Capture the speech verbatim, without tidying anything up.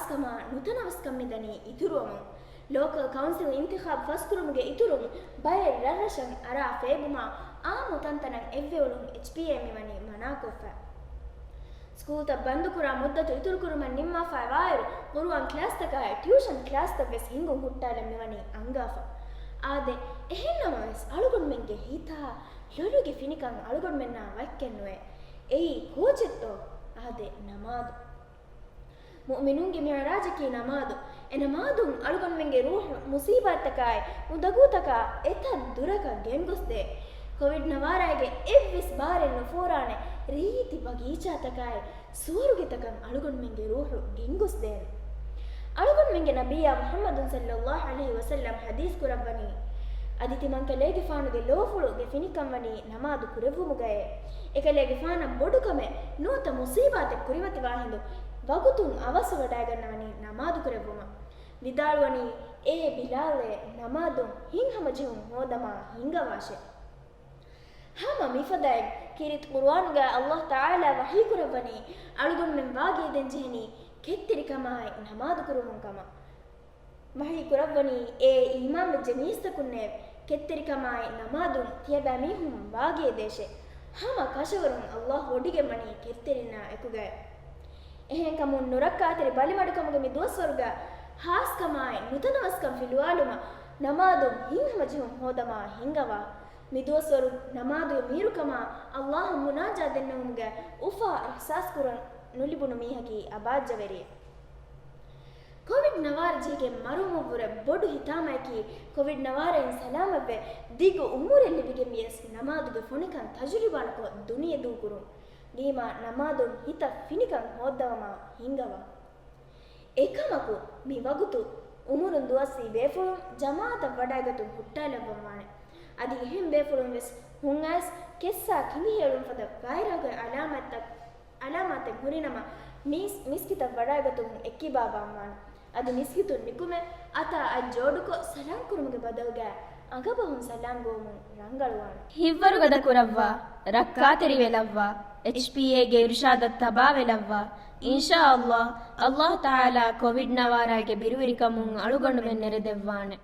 ކަމާ ނުތަނަވަސްކަން މިދަނީ އިތުރުވަމުން. ލޯކަލް ކައުންސިލް އިންތިޚާބް ފަސްކުރުމުގެ އިތުރުން ބައެއް ރަށްރަށަށް އަރާ ފޭބުމާ އާއްމު ތަންތަނަށް އެއްވެވުނު އެޗްޕީއޭ މިވަނީ މަނާކޮށްފަ. ސްކޫލްތައް ބަންދުކުރާ މުއްދަތު އިތުރުކުރުމަށް ނިންމާފައިވާއިރު، ޤުރުއާން ކްލާސްތަކާއި ޓިއުޝަން ކްލާސްތައްވެސް ހިނގުން ހުއްޓާލަން މިވަނީ އަންގާފަ. އާދެ، އެހެންނަމަވެސް އަޅުގަނޑުމެންގެ ހިތާ ލޮލުގެ ފިނިކަން އަޅުގަނޑުމެންނާ ވަތްކެއްނުވޭ. އެއީ ކޯޗެއްތޯ؟ އާދެ، ނަމާދު. މުއުމިނުންގެ މިޢުރާޖަކީ ނަމާދު. އެ ނަމާދުން އަޅުގަނޑުމެންގެ ރޫޙު މުޞީބާތްތަކާއި އުނދަގޫތަކާ އެތައް ދުރަކަށް ގެންގޮސްދޭ. ކޮވިޑް ނަވާރާގެ އެއްވެސް ބާރެއް ނުފޯރާނެ ރީތި ބަގީޗާތަކާއި ސުވަރުގެތަކަށް އަޅުގަނޑުމެންގެ ރޫޙު ގެންގޮސްދޭނެ. އަޅުގަނޑުމެންގެ ނަބިއްޔާ މުޙައްމަދު ޞައްލައްލާހު ޢަލައިހި ވަސައްލަމް ޙަދީޘް ކުރައްވަނީ، އަދި ތިމަންކަލޭގެފާނުގެ ލޯފުޅުގެ ފިނިކަން ވަނީ ނަމާދު ކުރެއްވުމުގައޭ. އެކަލޭގެފާނަށް ބޮޑު ކަމެއް ނުވަތަ މުޞީބާތެއް ކުރިމަތިވާ ހިނދު ވަގުތުން އަވަސްވަޑައިގަންނަވަނީ ނަމާދު ކުރެއްވުމަށް. ވިދާޅުވަނީ، އޭ ބިލާލޭ، ނަމާދުން ހިތްހަމަޖެހުން ހޯދަމާ ހިންގަވާށޭ. ހަމަ މިފަދައިން ކީރިތި ޤުރުއާނުގައި ﷲ ތަޢާލާ ވަޙީކުރައްވަނީ، އަޅުގަނޑުމެން ވާގިޔަދޭން ޖެހެނީ ކެތްތެރިކަމާއި ނަމާދު ކުރުމުން ކަމަށް. ވަޙީކުރައްވަނީ، އޭ އީމާންވެއްޖެ މީސްތަކުންނޭވެ! ކެތްތެރިކަމާއި ނަމާދުން ތިޔަބައިމީހުން ވާގިޔަދޭށޭ. ހަމަ ކަށަވަރުން ﷲ ވޮޑިގެންވަނީ ކެތްތެރިންނާ އެކުގައި. އެހެންކަމުން ނުރައްކާތެރި ބަލިމަޑުކަމުގެ މި ދުވަސްވަރުގަ ހާސްކަމާއި ނުތަނަވަސްކަން ފިލުވާލުމަށް ނަމާދުން ހިތްހަމަޖެހުން ހޯދަމާ ހިންގަވާ. މި ދުވަސްވަރު ނަމާދުގެ މީރުކަމާ ﷲ އަށް މުނާޖާ ދެންނެވުމުގެ އުފާ އިޙްސާސްކުރަން ނުލިބުނު މީހަކީ އަބާއްޖަވެރިއެއް. ކޮވިޑް ނަވާރަ ޖެހިގެން މަރުވުމަށްވުރެ ބޮޑު ހިތާމައަކީ، ކޮވިޑް ނަވާރައިން ސަލާމަތްވެ، ދިގު އުމުރެއް ލިބިގެން ވިޔަސް، ނަމާދުގެ ފޮނިކަން ތަޖުރިބާނުކޮށް ދުނިޔެ ދޫކުރުން. ވީމާ، ނަމާދުން ހިތަށް ފިނިކަން ހޯއްދަވަމާ ހިންގަވާ. އެކަމަކު، މި ވަގުތު އުމުރުން ދުވަސްވީ ބޭފުޅުން ޖަމާޢަތަށް ވަޑައިގަތުން ހުއްޓާލައްވަންވާނެ. އަދި އެހެން ބޭފުޅުން ވެސް ހުންއައިސް ކެއްސާ ކިނބިހޭޅުން ފަދަ ވައިރާގެ އަލާމާތްތައް އަލާމާތެއް ހުރިނަމަ، މީސް މިސްކިތަށް ވަޑައިގަތުމުން އެއްކިބާވާންވާނެ. އަދި މިސްކިތުން ނިކުމެ، އަތާ އަތް ޖޯޑުކޮށް ސަލާން ކުރުމުގެ ބަދަލުގައި އަނގަބަހުން ސަލާން ގޮވަމުން ރަނގަޅުވާނެ. ހިތްވަރުގަދަ ކުރައްވާ، ރައްކާތެރިވެލައްވާ، އެޗްޕީއޭގެ އިރުޝާދަށް ތަބާވެލައްވާ. އިންޝާﷲ، ﷲ ތަޢާލާ ކޮވިޑް ނަވާރާގެ ބިރުވެރިކަމުން އަޅުގަނޑުމެން ނެރެދެއްވާނެ.